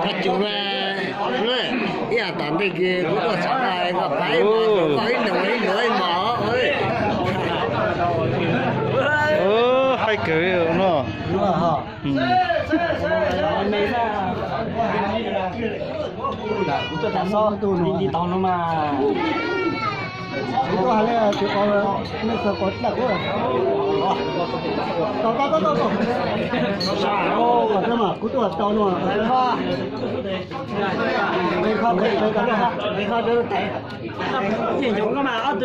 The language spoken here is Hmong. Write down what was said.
Pab cus na, ib yam tom ntej kws kuv tuaj txhom koj pab ib mos, koj ib nus ib nus ib mos. Haib kawg no. Kuv tuaj tau no mas. Kuv tuaj hais li, kuv qhov, nej xav qhov daj kuv. Tau, tau, tau, tau, tau. Kuv tuaj tau no. Qe kho, qe kho, qe kho, qe kho. Sib zug lawm.